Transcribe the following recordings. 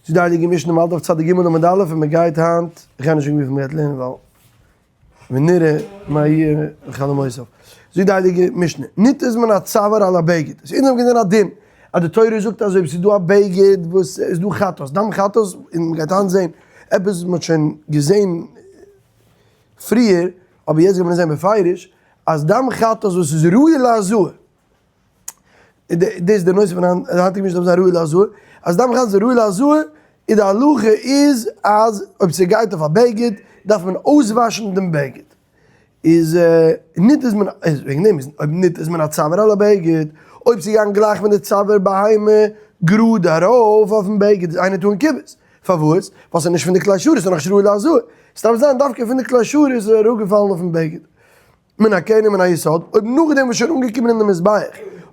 זאגט די הייליגע משנה מ'האלט אויף צדיק ג' עמוד א' און מ'גייט היינט, איך גיי נישט זאגן וויפיל מ'גייט לערנען ווייל ונראה מה יהיה בחלומותיו. זאגט די הייליגע משנה, ניתז מן הצוואר על הבגד, עס איז אונז האבן געזען א דין אז די תורה זאגט אז אויב ס'איז דא א בגד וואס איז דא חטאת, דם חטאת, און מ'גייט היינט זען עפעס וואס מ'האט שוין געזען פריער, אבער יעצט גייט מען עס זען בפירוש, אז דם חטאת וואס איז ראוי להזאה, דאס איז די נושא פון די היינטיגע משנה דארף זיין ראוי להזאה, אז דם חטאת איז ראוי להזאה, איז די הלכה איז אז אויב ס'גייט אויף א בגד דארף מען אויסוואשן דעם בגד, איז ניתז מן איז וועגן דעם איז אויב ניתז מן הצוואר על הבגד, אויב ס'איז געגאנגען גלייך פון די צוואר בהמה גראד ארויף אויפן בגד איז אינו טעון כיבוס, פארוואס? ווייל ס'איז נישט פון די כלי שרת ס'איז נאכנישט ראוי להזאה, ס'דארף זיין דווקא פון די כלי שרת איז אראפגעפאלן אויפן בגד. מן הקרן ומן היסוד, אויב נאכדעם וואס שוין אנגעקומען אין די מזבח,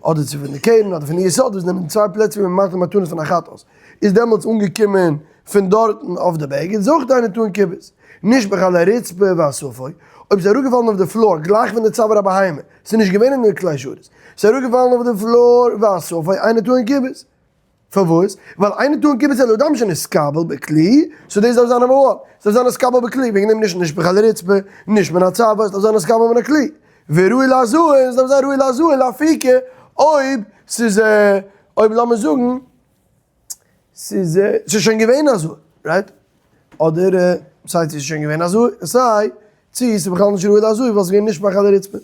אדער צו פון די קרן אדער פון די יסוד וואס זענען צוויי פלעצער ווי מען מאכט די מתנות פון א חטאת, איז דעמאלטס אנגעקומען פון דארטן אויף די בערג, איז אויך אינו טעון כיבוס. נשפך על הרצפה ואספו, אויב ס'איז אראפגעפאלן אויף די floor גלייך פון די צוואר הבהמה, ס'איז נישט געווען אין די כלי שרת, ס'איז אראפגעפאלן אויף די floor ואספו, אינו טעון כיבוס. פארוואס? ווייל אינו טעון כיבוס אלא דם שנתקבל בכלי, so דאס דארף זיין number one, ס'דארף זיין נתקבל בכלי, וועגן דעם נישט נשפך על הרצפה, נישט מן הצוואר, ס'דארף זיין נתקבל מן הכלי. וראוי להזאה, און ס'דארף זיין ראוי להזאה לאפוקי, אויב ס'איז אויב לאמיר זאגן ס'איז ס'איז שוין געווען הזאה, right? אדער סיי צו ס'איז שוין געווען הזאה, סיי צו ס'איז בכלל נישט ראוי להזאה ווייל ס'איז געווען נשפך על הרצפה.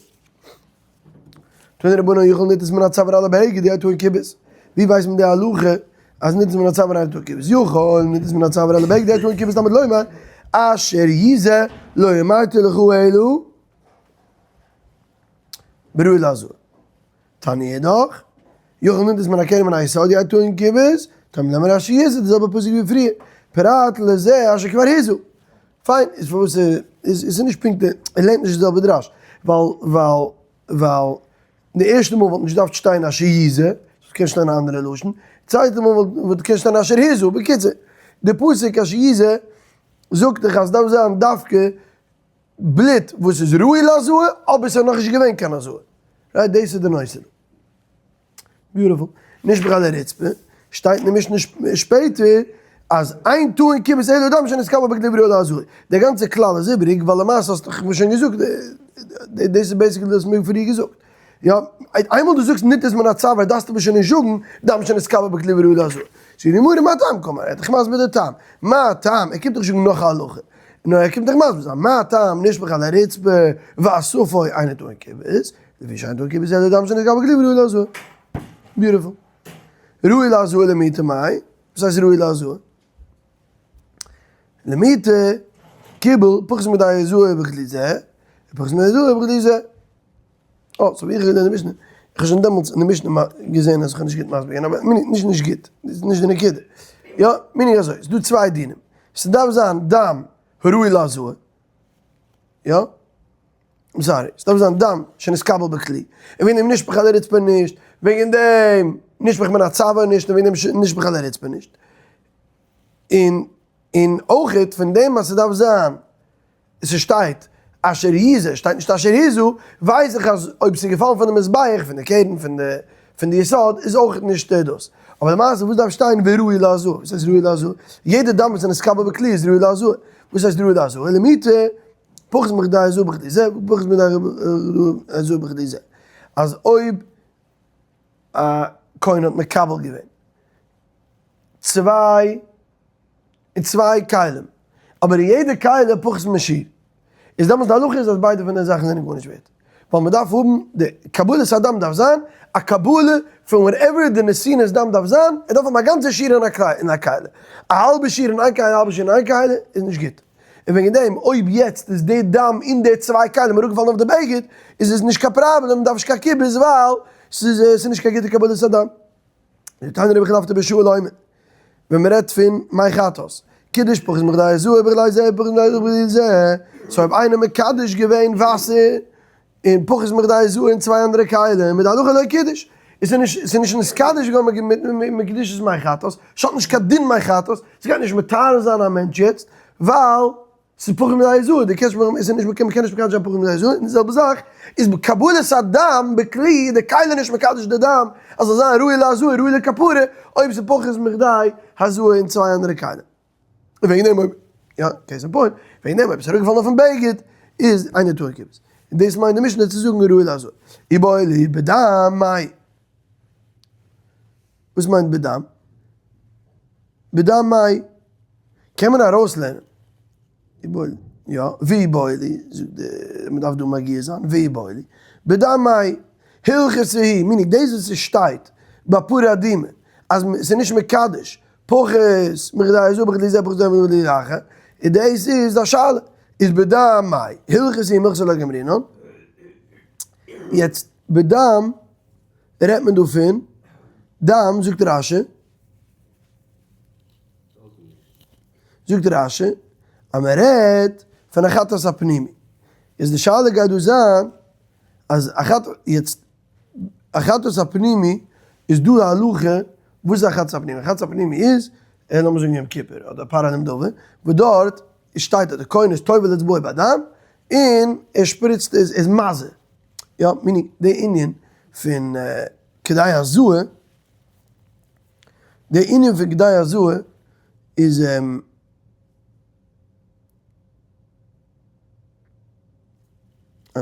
תנו רבנן יכול ניתז מן הצוואר על הבגד יהא טעון כיבוס. ווי ווייסט מען די הלכה אז ניתז מן הצוואר יהא טעון כיבוס? יכול ניתז מן הצוואר על הבגד יהא טעון כיבוס תלמוד לומר אשר יזה לא אמרתי לך אלא בראוי להזאה. תניא אידך, יכול ניתז מן הקרן ומן היסוד יהא טעון כיבוס, תלמוד לומר אשר יזה די זעלבע פסוק ווי פריער, פרט לזה אשר כבר הזה. פיין, איז פארוואס איז איז נישט פונקט די, ער לערנט נישט די זעלבע דרש, ווייל ווייל ווייל די ערשטע מאל וואלט נישט געדארפט שטיין אשר יזה, עס קען שטיין א אנדערע לשון, צווייטע מאל וואלט וואלט געקענט שטיין אשר הזה, בקיצור, די פסוק אשר יזה זאגט דאך אז ס'דארף זיין דווקא בלוט וואס איז ראוי להזאה, אבער ס'איז נאכנישט געווען קיין הזאה, right? דאס איז די נושא דא. Beautiful. נשפך על הרצפה, שטייט אין די משנה שפעטער אז אין טעון כיבוס אלא דם שנתקבל בכלי וראוי להזאה. דער גאנצער כלל איז איבעריג ווייל למעשה האסטו דאך שוין געזאגט, דאס איז basically דאס מיר פריער געזאגט. יא, איינמאל דו זאגסט ניתז מן הצוואר דארפסטו מיר שוין נישט זאגן דם שנתקבל בכלי וראוי להזאה. זאגט די גמרא מה טעם קאמר, ער האט דיך מסביר די טעם. מה טעם, ער קומט דאך נישט זאגן נאך א הלכה. נאר ער קומט דיך מסביר זיין מה טעם נשפך על הרצפה ואספו אינו טעון כיבוס. לפי שאין טעון כיבוס אלא דם שנתקבל בכלי וראוי להזאה. Beautiful. ראוי להזאה למעוטי מאי? וואס הייסט ראוי להזאה? למעוטי קיבל פחות מכדי הזאה בכלי זה, ופחות מכדי הזאה בכלי זה. אה, so ווי איך געלערנט די משנה, איך האב שוין דעמאלטס אין די משנה געזען אז איך האב נישט גוט מסביר געווען, אבער נישט נישט גוט, דאס איז נישט די נקודה. יא, meaning אזוי, ס'איז דא צוויי דינים. ס'דארף זיין דם הראוי להזאה, יא? Sorry, ס'דארף זיין דם שנתקבל בכלי, און וועגן דעם נשפך על הרצפה נישט, וועגן דעם נשפך מן הצוואר נישט, און וועגן דעם נשפך על הרצפה נישט. און און אויכעט פון דעם אז ס'דארף זיין, ס'שטייט אשר יזה, שטייט נישט אשר הזו, ווייס איך אז אויב ס'איז געפאלן פון די מזבח, פון די קרן, פון די פון די יסוד, איז אויכעט נישט דאס. אבער למעשה וואס דארף שטיין וראוי להזאה? וואס הייסט ראוי להזאה? יעדע דם וואס איז נתקבל בכלי איז ראוי להזאה. וואס הייסט ראוי להזאה? למעוטי פחות מכדי הזאה בכדי זה, פחות מכדי הזאה בכדי זה. אז אויב א כהן האט מקבל געווען צוויי אין צוויי כלים, אבער אין יעדע כלי פחות משיעור, איז דעמאלטס די הלכה איז אז ביידע פון די זאכן זענען גארנישט ווערט. ווייל מען דארף האבן, די קבלת הדם דארף זיין א קבלה פון whatever די נתינת דם דארף זיין, ער דארף האבן א גאנצע שיעור אין א כלי. א האלבע שיעור אין איין כלי און א האלבע שיעור אין איין כלי איז נישט גוט. און וועגן דעם אויב יעצט איז די דם אין די צוויי כלים אראפגעפאלן אויף די בגד, איז עס נישט קיין פראבלעם, מ'דארף נישט קיין כיבוס ווייל ס'איז נישט קיין גוטע קבלת הדם. תניא רבי חלפתא בר שאול אומר, ווען מ'רעדט פון מי חטאת, קידש פחות מכדי הזאה בכלי זה פחות מכדי הזאה בכלי זה, so אויב איינער מקדש געווען וואסער און פחות מכדי הזאה אין צוויי אנדערע כלים, מיט די הלכה לא קידש, איז עס נישט נתקדש געווארן מיט קדושת מי חטאת, ס'האט נישט קיין דין מי חטאת, ס'גייט נישט מטהר זיין א מענטש יעצט, ווייל. ס'איז פחות מכדי הזאה, די קענסט מיר, עס איז נישט מ'קען נישט מקדש זיין פחות מכדי הזאה, און די זעלבע זאך איז בקבלת הדם בכלי, די כלי נישט מקדש די דם, אז זאל זיין ראוי להזאה ראוי לכפרה, אויב ס'איז פחות מכדי הזאה אין צוויי אנדערע כלים. און וועגן דעם אויב, יא, case in point, וועגן דעם אויב עס איז אראפגעפאלן אויפן בגד, איז אינו טעון כיבוס. און דאס מיינט די משנה צו זאגן ראוי להזאה. איבעיא להו בדם מאי. וואס מיינט בדם? בדם מאי? קען מען ארויסלערנען. יא, ואיבעיא להו, זאגט די, מען דארף דא מגיה זיין, ואיבעיא להו, בדם מאי, הלכתא היא, meaning דאס וואס עס שטייט ביי פרה אדומה, אז עס איז נישט מקדש, פחות מכדי הזאה בכלי זה פחות מכדי אחר, און דאס איז א שאלה, איז בדם מאי, הלכתא היא מילתא לא גמרינן, יעצט בדם רעדט מען דא פון דם, זאגט רש"י, זאגט רש"י אז מען רעדט פון א חטאת הפנימי, איז די שאלה גייט דא זיין אז א חטאת, יעצט א חטאת הפנימי איז דא א הלכה וואס איז א חטאת הפנימי, א חטאת הפנימי איז לאמיר זאגן יום כיפור אדער פר הנדבה וואס דארט שטייט אז די כהן איז טובל אצבעו בדם און ער שפריצט איז איז מזה, יא meaning די ענין פון כדי הזאה. די ענין פון כדי הזאה איז איין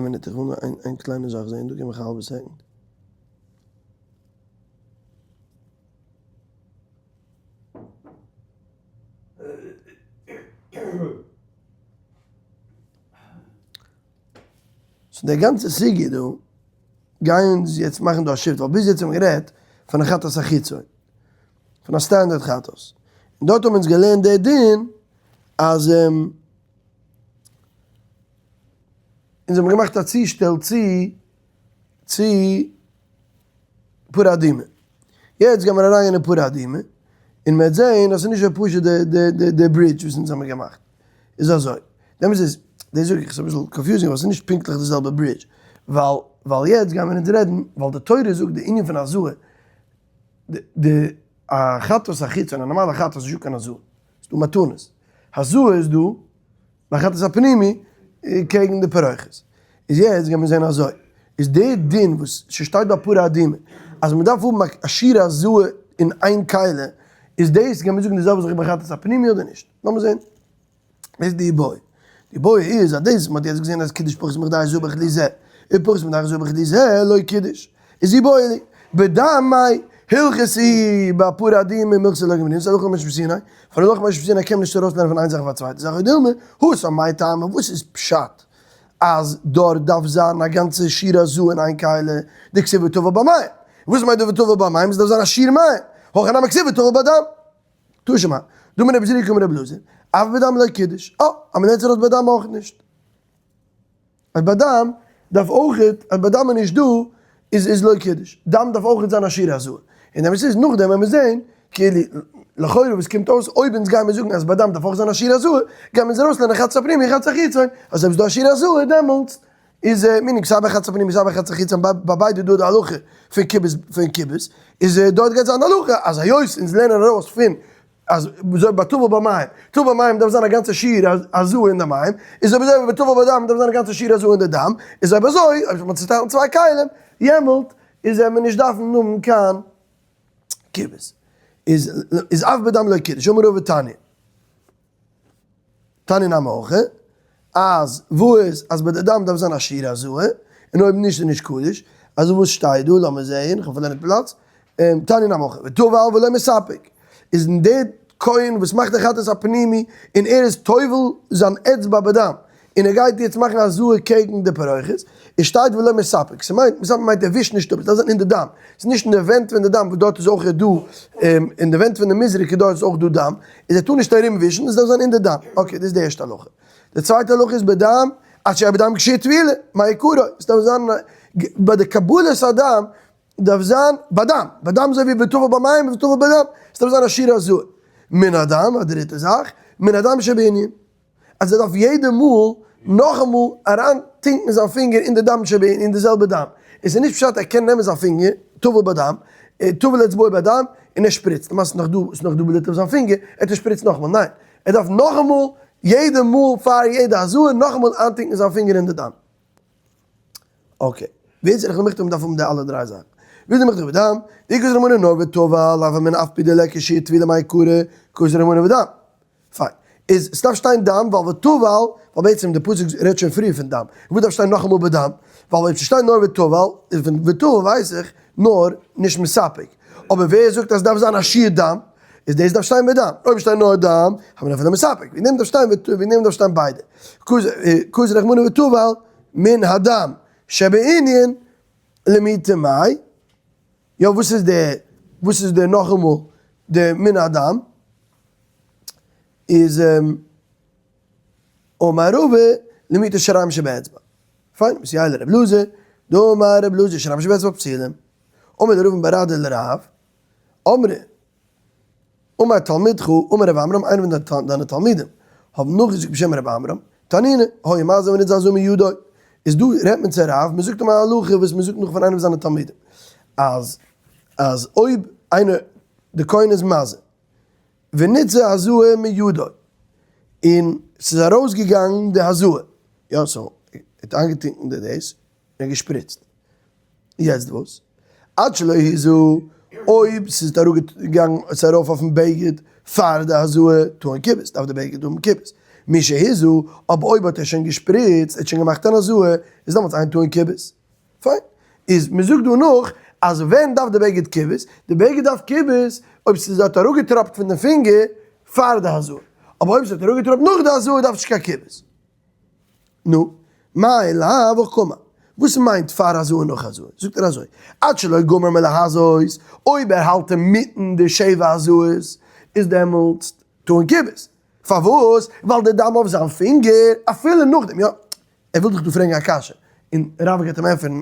מינוט איך וויל נאר איין קליינע זאך זעהן דא גיב מיך א האלבע second. so די גאנצע סוגיא דא גייען אונז יעצט מאכן דא א shift, ווייל ביז יעצט האבן מיר גערעדט פון א חטאת החיצון, פון א standard חטאת, און דארט האבן אונז געלערנט די דין אז אונז האבן געמאכט א צושטעל צו צו פרה אדומה. יעצט גיימיר אריינגיין אין פרה אדומה, און מ'וועט זעהן אז ס'איז נישט אזוי פשוט די די די די bridge וואס אונז האמיר געמאכט. איז אזוי, די אמת איז, דאס זאג איך, ס'איז אביסל confusing ווייל ס'איז נישט פונקטליך די זעלבע bridge, ווייל ווייל יעצט גיימיר אונז רעדן, ווייל די תורה זאגט די ענין פון הזאה, די די א חטאת החיצון, א נארמאלע חטאת איז נישטא קיין הזאה, ס'איז דא מתנות, הזאה איז דא ביי חטאת הפנימי קעגן די פרוכת. איז יעצט גיימיר זעהן אזוי, איז די דין וואס ס'שטייט ביי פרה אדומה אז מ'דארף האבן א שיעור הזאה אין איין כלי, איז דאס גיימיר זאגן די זעלבע זאך ביי חטאת הפנימי אדער נישט? לאמיר זעהן. דאס איז די איבעיא. די איבעיא איז אז דאס וואס מ'האט יעצט געזעהן אז קידש פחות מכדי הזאה בכלי זה, און פחות מכדי הזאה בכלי זה לא קידש. איז איבעיא להו. בדם מאי הלכתא היא בפרה אדומה מילתא לא גמרינן, ס'איז הלכה למשה מסיני, פון הלכה למשה מסיני קען מען נישט ארויסלערנען פון איין זאך אויף א צווייטע זאך, או דילמא, התם מאי טעמא, וואס איז פשט אז דארט דארף זיין א גאנצע שיעור הזאה אין איין כלי, דכתיב וטבל במים, וואס מיינט וטבל במים? עס דארף זיין א שיעור מים, הכא נמי כתיב וטבל בדם. תא שמע, דאמר רבי זירא קאמר רבי אלעזר, אף בדם לא קידש, אה, אז מ'לערנט ארויס בדם אויך נישט. אז בדם דארף אויכעט, אז בדם איז נישט דא, איז איז לא קידש. דם דארף אויכעט זיין א שיעור הזאה. און אמת איז, נאכדעם ווען מיר זעהן, כאילו, לכאורה וואס קומט אויס, אויב אונז גיימיר זאגן אז בדם דארף אויך זיין א שיעור הזאה, גיימיר אונז ארויסלערנען חטאת הפנימי און חטאת החיצון, אז אויב איז דא א שיעור הזאה, דעמאלטס איז meaning סיי ביי חטאת הפנימי סיי ביי חטאת החיצון, ביי ביידע איז דא די הלכה פון כיבוס פון כיבוס, איז דארט גייט זיין די הלכה אז היות אונז לערנען ארויס פון אז אזוי ביי טבל במים, טבל במים דארף זיין א גאנצע שיעור הזאה אין די מים, איז אויב אזוי ביי טבל בדם דארף זיין א גאנצע שיעור הזאה אין די דם, איז אויב אזוי אויב מען צוטיילט אין צוויי כלים, יעמאלט איז וועט מען נישט דארפן האבן קיין כיבוס. איז איז אף בדם לא קידש, אמר רבא תניא. תניא נמי הכי, אז וואס אז ביי די דם דארף זיין א שיעור הזאה, און אויב נישט איז נישט קדוש, אז וואס שטייט דא, לאמיר זעהן, איך האב פארלוירן פלאץ, תניא נמי הכי, וטבל ולא מספק, איז אין די כהן וואס מאכט די חטאת הפנימי, און ער איז טובל זיין אצבע בדם, און ער גייט יעצט מאכן הזאה קעגן די פרוכת, עס שטייט ולא מספק, ס'מיינט, מספק מיינט ער ווישט נישט אפ, עס דארף זיין אין די דם, ס'איז נישט אין די ווענט פון די דם וואס דארט איז אויך דא, אין די ווענט פון די מזרק איז דארט איז אויך דא דם, איז ער טאר נישט ארום ווישן, עס דארף זיין אין די דם, okay דאס איז די ערשטע הלכה. די צווייטע הלכה איז בדם, עד שיהא בדם כשיעור טבילה, מעיקרא, עס דארף זיין ביי די קבלת הדם דארף זיין בדם, בדם אזוי ווי וטבל במים וטבל בדם, עס דארף זיין א שיעור הזאה. מן הדם, א דריטע זאך, מן הדם שבענין. אז ער דארף יעדע מאל נאכאמאל אריין טונקן זיין פינגער אין די דם שבענין אין די זעלבע דם, עס איז נישט פשט ער קען נעמען זיין פינגער, טבל בדם, טבל אצבעו בדם, און ער שפריצט, למעשה איז נאך דא, איז נאך דא בלוט אויף זיין פינגער, ער האט ער שפריצט נאכאמאל, ניין, ער דארף נאכאמאל. יעדע מאל פאר יעדע הזאה נאכאמאל איינטונקן זיין פינגער אין די דם. okay, ווער זיך למכתב מ'דארף האבן די אלע דריי זאכן. ווער זיך למכתב בדם, די כוזר אמונה נאר וטובה לאו מן אף פי דלקה שי' טבילה מעיקרא כוזר אמונה בדם. פיין. איז ס'דארף שטיין דם ווייל וטבל, ווייל בעצם די פסוק רעדט שוין פריער פון דם. וואס דארף שטיין נאכאמאל בדם? ווייל אויב ס'שטייט נאר וטבל, איז פון וטבל ווייס איך נאר נישט מספק. אבער ווער זאגט אז ס'דארף זיין א שיעור דם? איז דאס דארף שטיין בדם. אויב שטייט נאר דם, האט מען אפילו מספק. וועגן דעם דארף שטיין וועגן דעם דארף שטיין ביידע. כוז רחמנא וטבל מן הדם שבענין למעוטי מאי. יא וואס איז די וואס איז די נאכאמאל די מן הדם איז אמר רבא למעוטי שיריים שבאצבע. פיין, מסייע לרב אלעזר, דאמר רב אלעזר שיריים שבאצבע פסולים. אמר לרב בר אדא לרב, אמרי אמר תלמידך אמר רב עמרם איינער פון דיינע תלמידים האבן נאכגעזאגט בשם רב עמרם, תנינא, היה מזה ונתזו הזאה מידו, איז דא רעדט מען צו רב, מען זאגט אים א הלכה וואס מען זאגט נאך פון איינעם פון זיינע תלמידים, אז אז אויב איינער די כהן איז מזה ונתזה הזאה מידו, און ס'איז ארויסגעגאנגען די הזאה, יא סאו ער האט איינגעטונקען די דאס, און געשפריצט. יעצט וואס? עד שלא הזה, אויב ס'איז אראפגעגאנגען, ס'איז ארויף אויפן בגד פאר די הזאה, טעון כיבוס, דארף די בגד האבן כיבוס. משהזה, אבער אויב האט ער שוין געשפריצט, ער האט שוין געמאכט אן הזאה, איז דעמאלטס אין טעון כיבוס. פיין. איז מ'זאגט דא נאך, אז ווען דארף די בגד כיבוס? די בגד דארף כיבוס אויב ס'איז האט אראפגעטראפט פון די פינגער פאר די הזאה. אבער אויב ס'האט אראפגעטראפט נאך די הזאה דארף נישט קיין כיבוס. נו, מאי לאו הכי קאמר? וואס מיינט פאר הזאה און נאך הזאה? זאגט ער אזוי, עד שלא גמר מלהזות, אויב ער האלט אינמיטן די שבע הזאות, איז דעמאלטס טעון כיבוס. פארוואס? ווייל די דם אויף זיין פינגער, אפילו נאכדעם, יא, ער וויל דאך דא פרעגן א קשיא, און רבא גייט אים ענטפערן,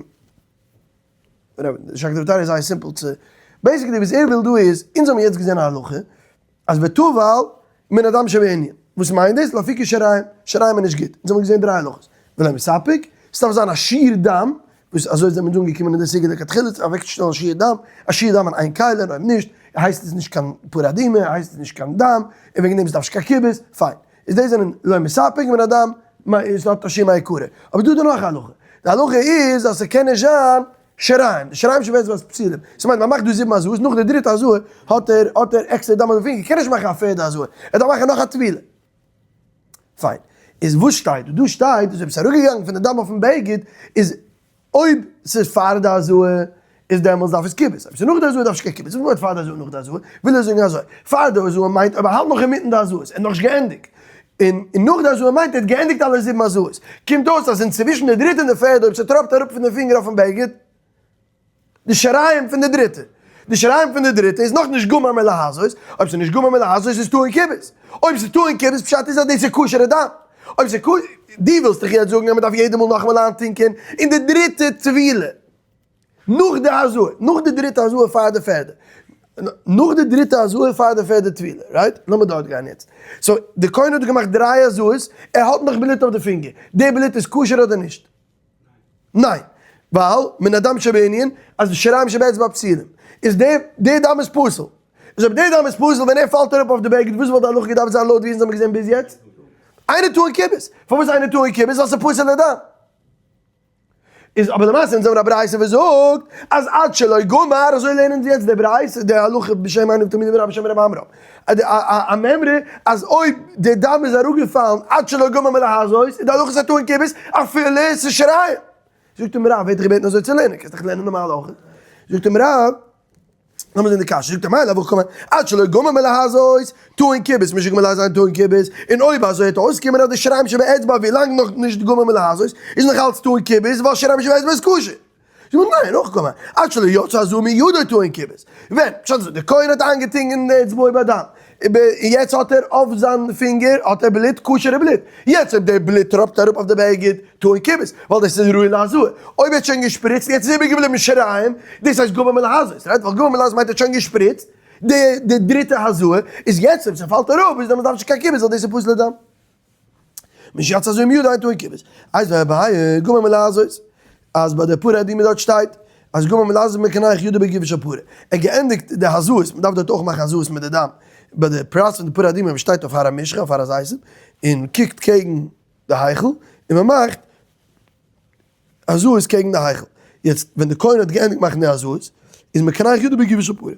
שקלא וטריא איז זייער simple צו, basically וואס ער וויל דא איז, אונז האבן יעצט געזען א הלכה, אז וטבל מן הדם שבענין, וואס מיינט דאס? לאפוקי שיריים, שיריים איז נישט גוט, אונז האבן געזען דריי הלכות, ולא מספק, ס'דארף זיין א שיעור דם, וואס אזוי זענען מיר אנגעקומען אין די סוגיא לכתחילה צו אוועקצושטעלן א שיעור דם, א שיעור דם אין איין כלי, און אויב נישט, הייסט עס נישט קיין פרה אדומה, הייסט עס נישט קיין דם, און וועגן דעם ס'דארף נישט קיין כיבוס, פיין. איז דאס זענען לא מספק מן הדם, איז האט א שיעור מעיקרא. אבער דא איז דא נאך א הלכה. די הלכה איז אז ס'קען נישט זיין שיריים, די שיריים שבאצבע איז פסולים. ס'מיינט מ'מאכט דא זיבן הזאות, נאך די דריטע הזאה האט ער האט ער עקסטער דם אויף די פינגער, קען נישט מאכן א פערדע הזאה, ער דארף מאכן נאך א טבילה. פיין. איז וואס שטייט דא? דא שטייט אז אויב ס'איז אראפגעגאנגען פון די דם אויפן בגד, איז אויב ס'איז פאר די הזאה, איז דעמאלטס דארף עס כיבוס, אויב ס'איז נאך די הזאה דארף נישט קיין כיבוס. וואס מיינט פאר די הזאה נאך די הזאה? וויל ער זאגן אזוי, פאר די הזאה מיינט אויב ער האלט נאך אינמיטן די הזאות, ער האט נאכנישט געענדיגט, און נאך די הזאה מיינט ער האט געענדיגט אלע זיבן הזאות. קומט אויס אז אינצווישן די דריטע און די פערדע אויב ס'טראפט אראפ פון די פינגער אויפן בגד, די שיריים פון די דריטע, די שיריים פון די דריטע איז נאכנישט גמר מלהזות, אויב ס'איז נישט גמר מלהזות איז טעון כיבוס, אויב ס'איז טעון כיבוס פשט איז אז דאס איז כשר'ע דם, אויב ס'איז כשר, דו ווילסט דאך יעצט זאגן אז מ'דארף יעדע מאל נאכאמאל איינטונקען אין די דריטע טבילה, נאך די הזאה, נאך די דריטע הזאה פאר די פערדע, נאך די דריטע הזאה פאר די פערדע טבילה, right? לאמיר דארט גיין יעצט. so, די כהן האט געמאכט דריי הזאות, ער האט נאך בלוט אויף די פינגער, די בלוט איז כשר אדער נישט? ניין, ווייל מן הדם שבענין, אז די שיריים שבאצבע פסולים, איז די די דם איז פסול. איז אויב די דם איז פסול ווען ער פאלט אראפ אויף די בגד, וואס וואלט די הלכה געדארפט זיין לויט ווי אונז האבן געזען ביז יעצט? אינו טעון כיבוס. פארוואס אינו טעון כיבוס? ווייל ס'איז פסול'ע דם. איז אבער למעשה אונז האבן א ברייתא וואס זאגט אז עד שלא גמר, אזוי לערנען אונז יעצט די ברייתא, די הלכה בשם איינעם תלמידי רבי בשם רבי עמרם, א מימרא אז אויב די דם איז אראפגעפאלן עד שלא גמר מלהזות איז די הלכה ס'איז טעון כיבוס אפילו ס'איז שיריים. זאגט אים רב, ווער האט דיך געבעטן אזוי צו לערנען? קענסט דאך לערנען נארמאל אויך. זאגט אים רב, לאמיר זען די קשיא, זאגט ער מאי לאו הכי קאמר, עד שלא גמר מלהזות, טעון כיבוס, משגמר מלהזות אין טעון כיבוס, און אויב אזוי וועט אויסקומען אז די שיריים שבאצבע ווילאנג נאך נישט גמר מלהזות, איז נאך אלץ טעון כיבוס, ווייל שיריים שבאצבע איז כשר. זאגט מען ניין, הכי קאמר, עד שלא יצא הזאה מידו טעון כיבוס. ווען, פשט אזוי, דער כהן האט איינגעטונקען די אצבעו בדם, און יעצט האט ער אויף זיין פינגער האט ער בלוט, כשר'ע בלוט, יעצט אויב די בלוט טראפט אראפ אויף די בגד, טעון כיבוס, ווייל דאס איז ראוי להזאה. אויב ער האט שוין געשפריצט, יעצט איז איבערגעבליבן שיריים, דאס הייסט גמר מלהזות, right? ווייל גמר מלהזות מיינט ער האט שוין געשפריצט די די דריטע הזאה, איז יעצט אויב ס'פאלט אראפ איז דעמאלטס דארף נישט קיין כיבוס ווייל דאס איז פסול'ע דם. משיצא הזאה מידו אין טעון כיבוס. איתיביה אביי, גמר מלהזות, אז ביי די פרה אדומה דארט שטייט אז גמר מלהזות מקנח ידו בגופה של פרה. ער האט געענדיגט די הזאות, מ'דארף דארט אויך מאכן הזאות מיט די דם. ביי די פרס פון די פרה אדומה, מען שטייט אויף הר המשחה, אויף הר הזיתים, און קוקט קעגן די היכל, און מען מאכט הזאות קעגן די היכל. יעצט ווען די כהן האט געענדיגט מאכן די הזאות, איז מקנח ידו בגופו של פרה,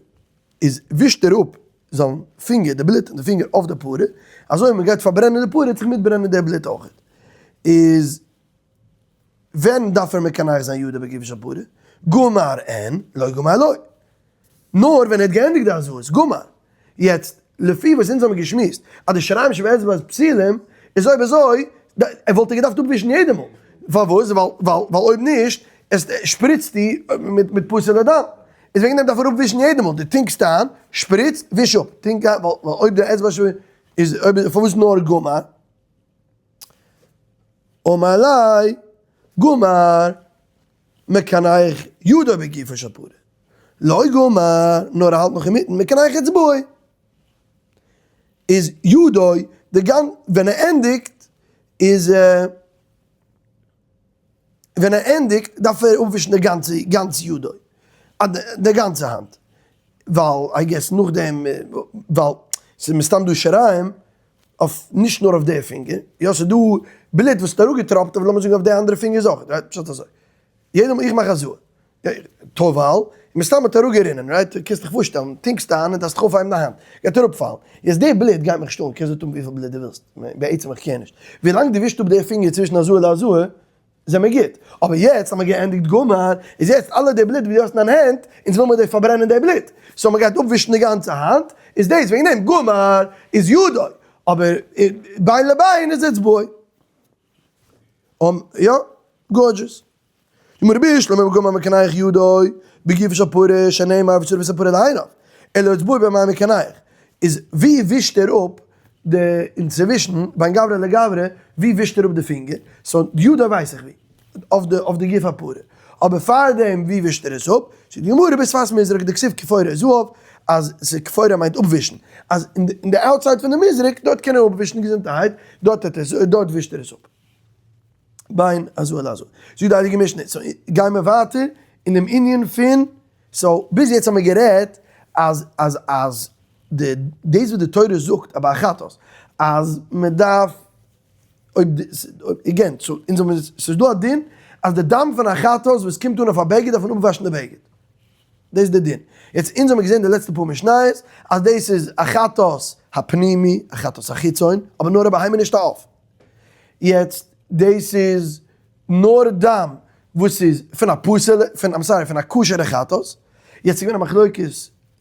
איז ווישט ער אפ זיין פינגער, די בלוט אין די פינגער אויף די פרה, אזוי ווען מען גייט פארברענען די פרה וועט זיך מיטברענען די בלוט אויכעט. איז ווען דארף ער מקנח זיין ידו בגופו של פרה? גמר אין, לא גמר לא. נאר ווען ער האט געענדיגט די הזאות, גמר. יעצט, לפי וואס אונז האבן געשמועסט, אז די שיריים שבאצבע איז פסולים, איז אויב אזוי, ער וואלט ער געדארפט אפווישן יעדע מאל. פארוואס? ווייל ווייל אויב נישט, עס שפריצט די מיט פסול'ע דם. איז וועגן דעם דארף ער אפווישן יעדע מאל. דו טונקסט איין, שפריץ, וויש אפ. טונק איין, ווייל אויב די אצבע איז, אויב, פארוואס נאר גמר? אמר ליה, גמר. מקנח ידו בגופו של פרה. לא גמר, נאר ער האלט נאך אינמיטן, מקנח אצבעו. איז ידו, די גאנ, ווען ער ענדיגט, איז ווען ער ענדיגט דארף ער אפווישן די גאנצע, גאנץ ידו, די גאנצע האנט. ווייל I guess נאכדעם, ווייל ס'איז מסתם דא שיריים אויף נישט נאר אויף די פינגער, יא ס'איז דא בלוט וואס האט אראפגעטראפט אבער לאמיר זאגן אויף די אנדערע פינגערס אויך, right? פשט אזוי, יעדע מאל איך מאך הזאה, טובל, מסתם האט אראפגערינען, right? קענסט דיך פארשטעלן, טונקסט איין און דארפסט דיך אויפהייבן די האנט, גייט אראפפאלן, יעצט די בלוט גייט מיך נישט אן, קענסט דארט האבן וויפיל בלוט דו ווילסט, בעצם איך care נישט, ווילאנג דו ווישט אפ די פינגער צווישן הזאה להזאה, זעמיר גוט. אבער יעצט אז מ'האט געענדיגט גמר, איז יעצט אלע די בלוט וואס דו האסט אין דיין הענט, אונז וויל מיר דיר פארברענען די בלוט. so מ'גייט אפווישן די גאנצע האנט, איז דאס וועגן דעם גמר איז ידו, אבער בין לבין איז אצבעו. יא, gorgeous. אמר רבי שלמה גמר מקנח ידו, בגופו של פרה שנאמר ושרף את הפרה לעיניו, אלא אצבעו במאי מקנח. איז ווי ווישט ער אפ די אינצווישן בין גברא לגברא ווי ווישט ער אפ די פינגער? so ידו ווייס איך ווי, אויף די אויף די גוף הפרה, אבער פארדעם ווי ווישט ער עס אפ? זאגט די גמרא בשפת מזרק דכתיב כפורת זהב, אז ס'כפורה מיינט אפווישן, אז אין די outside פון די מזרק דארט קען ער אפווישן געזונטערהייט, דארט האט ער דארט ווישט ער עס אפ. בין הזאה להזאה. זאגט די הייליגע משנה, so גיימער ווייטער אין דעם ענין פון so ביז יעצט האמיר גערעדט אז אז אז די דאס וואס די תורה זאגט אבער א חטאת אז מען דארף אויב די again so אונז האבן ס'איז דא א דין אז די דם פון א חטאת וואס קומט אן אויף א בגד דארף מען אפוואשן די בגד דאס איז די דין יעצט אונז האמיר געזען די לעצטע פאר משניות אז דאס איז א חטאת הפנימי א חטאת החיצון אבער נאר א בהמה נישט א עוף יעצט דאס איז נאר דם וואס איז פון א פסול'ע, פון I'm sorry, פון א כשר'ע חטאת, יעצט איז געווען א מחלוקת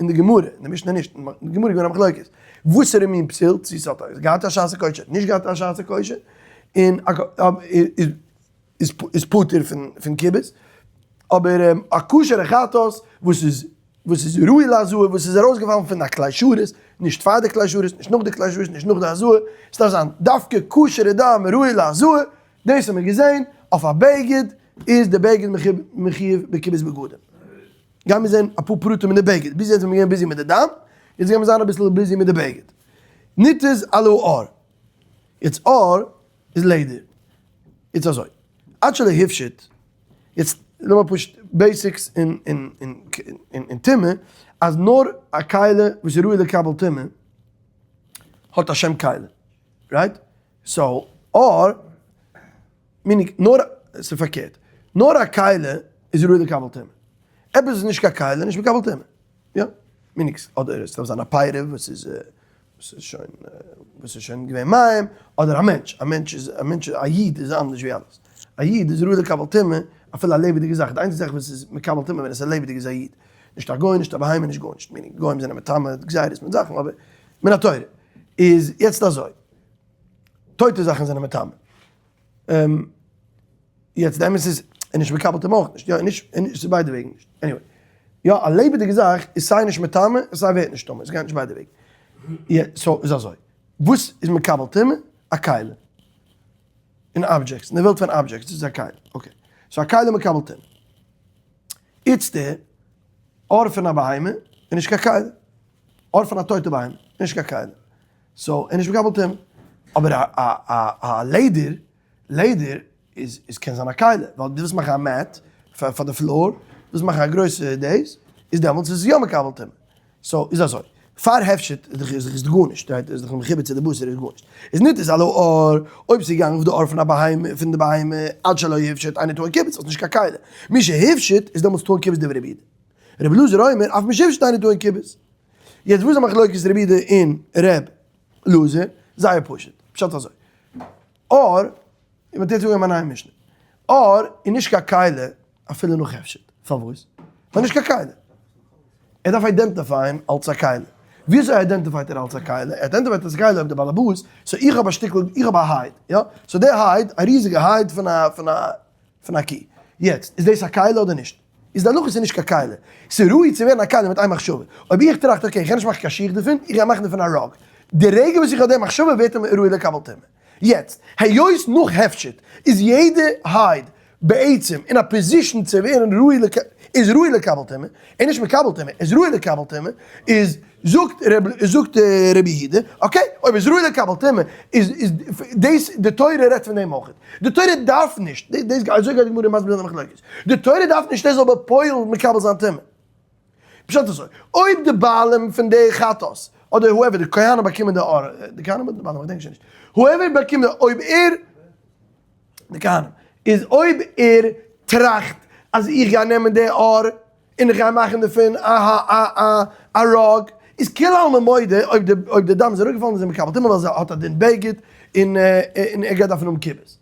אין די גמרא, אין די משנה נישט, אין די גמרא איז געווען א מחלוקת, וואסערע מין פסול, צו ס'האט געהאט א שעת הכושר, נישט געהאט א שעת הכושר, און איז פטור פון כיבוס, אבער א כשר'ע חטאת וואס איז וואס איז ראוי להזאה, וואס איז ארויסגעפאלן פון א כלי שרת, נישט פאר די כלי שרת, נישט נאך די כלי שרת, נישט נאך די הזאה, ס'דארף זיין דווקא כשר'ע דם ראוי להזאה, דאס האט מען געזען, אויף א בגד איז די בגד מחיוב בכיבוס בגדים. גיימיר זען אפאר פרטים אין די בגד, ביז יעצט זענען מיר געווען busy מיט די דם, יעצט גיימיר זיין אביסל busy מיט די בגד. ניתז על העור, יעצט עור איז לעדער, יעצט אזוי, עד שלא הפשיט, יעצט לאמיר פשוט basics אין טומאה, אז נאר א כלי וואס איז ראוי לקבל טומאה האט א שם כלי, right? so עור meaning נאר ס'איז פארקערט, נאר א כלי איז ראוי לקבל טומאה, עפעס איז נישט קיין כלי נישט מקבל טומאה, יא, meaning אדער עס דארף זיין א פרי וואס איז וואס איז שוין וואס איז שוין געווען מים, אדער א מענטש, א מענטש איז א מענטש א איד איז אנדערש ווי אלעס, א איד איז ראוי לקבל טומאה אפילו א לעבעדיגע זאך, די איינציגע זאך וואס איז מקבל טומאה ווען עס איז לעבעדיג איז א איד, נישט א גוי נישט א בהמה נישט גארנישט, meaning גוים זענען מטמא גזירות מיט זאכן אבער מן התורה איז יעצט אזוי. טויטע זאכן זענען מטמא. יעצט די אמת איז, ער נישט מקבל טומאה אויך נישט, יא נישט, ס'איז ביידע וועגן נישט, anyway. יא א לעבעדיגע זאך איז סיי נישט מטמא און סיי ווערט נישט טמא, עס גייט נישט ביידע וועגן. יא, so איז אזוי, וואס איז מקבל טומאה? א כלי. אין objects, אין די וועלט פון objects איז א כלי, okay. so א כלי מקבל טומאה. איצטער, עור פון א בהמה איז נישט קיין כלי. עור פון א טויטע בהמה איז נישט קיין כלי. so ער איז נישט מקבל טומאה. אבער א א א א לעדער, לעדער איז איז קען זיין א כלי, ווייל דו ווילסט מאכן א mat פאר פאר די floor, ווילסט מאכן א גרויסע דאס, איז דעמאלטס איז עס יא מקבל טומאה. so איז אזוי, פאר הפשט איז דאך איז דאך גארנישט, right? איז דאך מחובר צו די בשר איז גארנישט. איז ניתז על העור, אויב ס'איז געגאנגען אויף די עור פון א בהמה, פון די בהמה, עד שלא הפשיט, אינו טעון כיבוס, ס'איז נישט קיין כלי. משהפשיט איז דעמאלטס טעון כיבוס דברי רבי יהודה. רבי אלעזר אומר, אף משהפשיט אינו טעון כיבוס. יעצט וואס איז די מחלוקת רבי יהודה און ר' אלעזר? זייער פשוט. פשט אזוי. עור, און מ'טוט זאגן א נייע משנה. עור איז נישט קיין כלי אפילו נאך הפשט. פארוואס? ווייל נישט קיין כלי. ער דארף identify ען אלס א כלי. וויאזוי identify ט ער אלס א כלי? ער identify ט אלס א כלי אויב דער באלעבאס, so איך האב א שטיקל, איך האב א hide, יא? so די hide, א ריזיגע hide פון א, פון א, פון א קי. יעצט, איז דאס א כלי אדער נישט? איז די הלכה ס'איז נישט קיין כלי. ס'איז ראוי צו ווערן א כלי מיט איין מחשבה. אויב איך טראכט okay, איך גיי נישט מאכן קיין שיך דערפון, איך גיי מאכן דערפון א rug. די רגע וואס איך האב די מחשבה ווערט ער ראוי לקבל טומאה. יעצט, היות נאך הפשט איז יעדע hide בעצם אין א position צו ווערן ראוי לק איז ראוי לקבל טומאה, ער איז נישט מקבל טומאה, ער איז ראוי לקבל טומאה, איז זאגט ר' זאגט רבי יהודה, okay, אויב איז ראוי לקבל טומאה, איז איז דאס די תורה רעדט פון דעם אויך, די תורה דארף נישט, דאס אזוי גייט די גמרא מסביר זיין די מחלוקת, די תורה דארף נישט ער זאל בפועל מקבל זיין טומאה. פשט אזוי, אויב די בעלים פון די חטאת, אדער whoever, די כהנים באקומען די עור, די כהנים אדער די בעלים, איך דענק שוין נישט, whoever באקומט די, אויב ער, די כהנים, איז אויב ער טראכט אז איך גיי נעמען די עור און איך גיי מאכן דערפון א א א א rug, איז כולי עלמא מודה אויב די אויב די דם איז אראפגעפאלן איז ער מקבל טומאה ווייל ער האט א דין בגד און און ער גייט דארפן האבן כיבוס.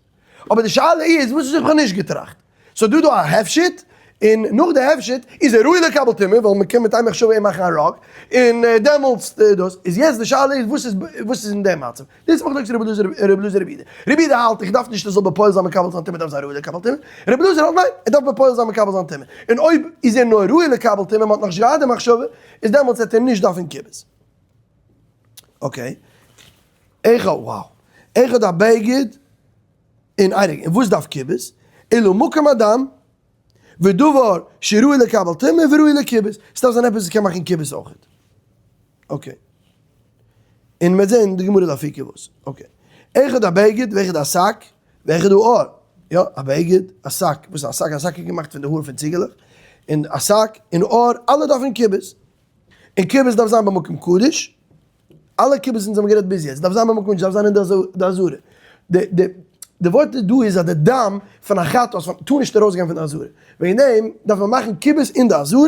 אבער די שאלה איז וואס איז איך האב נישט געטראכט? סאו דא דא א הפשט, און נאך די הפשט איז ער ראוי לקבל טומאה ווייל מ'קען מיט איין מחשבה אים מאכן א rug, און דעמאלטס דאס איז יעצט די שאלה איז וואס איז וואס איז אין דעם מצב? דאס איז מחלוקת רבי אלעזר רבי אלעזר רבי יהודה. רבי יהודה האלט איך דארף נישט ער זאל בפועל זיין מקבל זיין טומאה דארף זיין ראוי לקבל טומאה, רבי אלעזר האלט ניין ער דארף בפועל זיין מקבל זיין טומאה, און אויב איז ער נאר ראוי לקבל טומאה מ'האט נאכנישט געהאט די מחשבה איז דעמאלטס וועט ער נישט דארפן כיבוס. okay. איך האב wow. איך האב א בגד און אייריג און וואס דארף כיבוס? אלא מקום הדם ודבר שראוי לקבל טומאה וראוי לכיבוס. ס'דארף זיין עפעס וואס קען מאכן כיבוס אויכעט. okay. און מ'וועט זען די גמרא דארף פיקער וואס. okay. איך האב א בגד ואיך א שק ואיך די עור. יא, א בגד, א שק. וואס איז א שק? א שק איז געמאכט פון די האר פון ציגעלעך. און א שק און עור, אלע דארפן כיבוס. און כיבוס דארף זיין במקום קדוש. אלע כיבוס אונז האבן גערעדט ביז יעצט דארף זיין במקום קדוש, דארף זיין אין די עזרה. די די די ווארט דא איז אז די דם פון א חטאת טאר נישט ארויסגיין פון די עזרה. וועגן דעם דארף מען מאכן כיבוס אין די עזרה,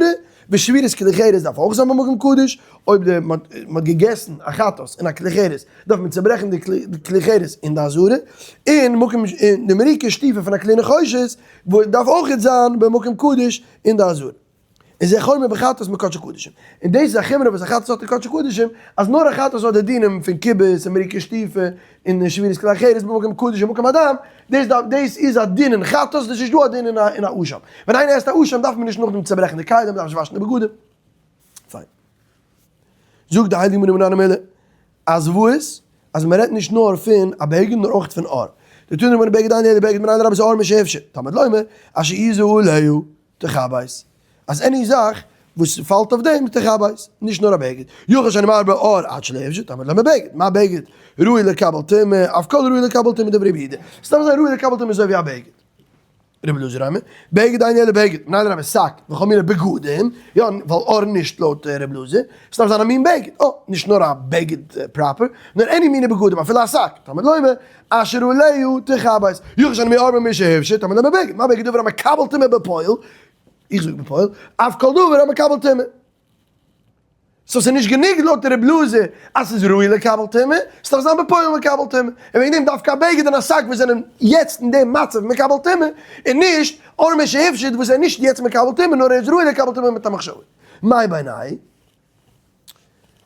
ושבירת כלי חרס דארף אויך זיין במקום קדוש, אויב די מען האט געגעסן א חטאת אין א כלי חרס דארף מען צוברעכן די כלי חרס אין די עזרה, און מקום און די מריקה שטיפה פון א כלי נחושת דארף אויך זיין במקום קדוש אין די עזרה. און זה חומר בחטאת מקדשי קדשים. און דאס איז א חומרא וואס א חטאת האט אין קדשי קדשים, אז נאר א חטאת האט די דינים פון כיבוס און מריקה שטופה און שבירת כלי חרס במקום קדש און מקום הדם, דאס דארף דאס איז א דין אין חטאת, דאס איז נישט דא א דין אין א אין א אשם. ווען איינער עסט א אשם דארף מען נישט נאכדעם צעברעכן די כלים, מ'דארף נישט וואשן די בגדים. פיין. זאגט די הייליגע גמרא מנין המילה, אז וואס? אז מען רעדט נישט נאר פון א בגד נאר אויך פון עור. דתנו רבנן בגד אין אלא בגד מנין לרבות עור משהפשיט, תלמוד לומר, אשר איזהו עליו. תכבס, אז any זאך וואס פאלט אויף דעם תכבס, נישט נאר א בגד, יכול שאני מרבה עור עד שלא יפשוט, אבל למה בגד, מה בגד ראוי לקבל טומאה, אף כל ראוי לקבל טומאה דברי רבי יהודה, סתם אזוי ראוי לקבל טומאה אזוי ווי א בגד. רבי אלעזר אומר, בגד אינו אלא בגד, מנין לרבות שק וכל מיני בגדים, יא, ווייל עור נישט לויט רבי אלעזר, ס'דארף זיין א מין בגד, אה, נישט נאר א בגד proper, נאר any מיני בגדים, אפילו א שק, תלמוד לומר, אשר עליו תכבס, יכול שאני מערב משהפשיט, תלמוד לומר בגד, מה בגד דבר המקבל טומאה בפועל, איך זאג בפועל, אף כל דבר המקבל טומאה. so ס'איז נישט גענוג לויט ר' אלעזר אז ס'איז ראוי לקבל טומאה, ס'דארף זיין בפועל מקבל טומאה. און וועגן דעם דווקא א בגד און א שק וואס זענען יעצט אין דעם מצב מקבל טומאה, און נישט עור משהפשיט וואס איז נישט יעצט מקבל טומאה נאר ער איז ראוי לקבל טומאה מיט א מחשבה. מאי בינייהו?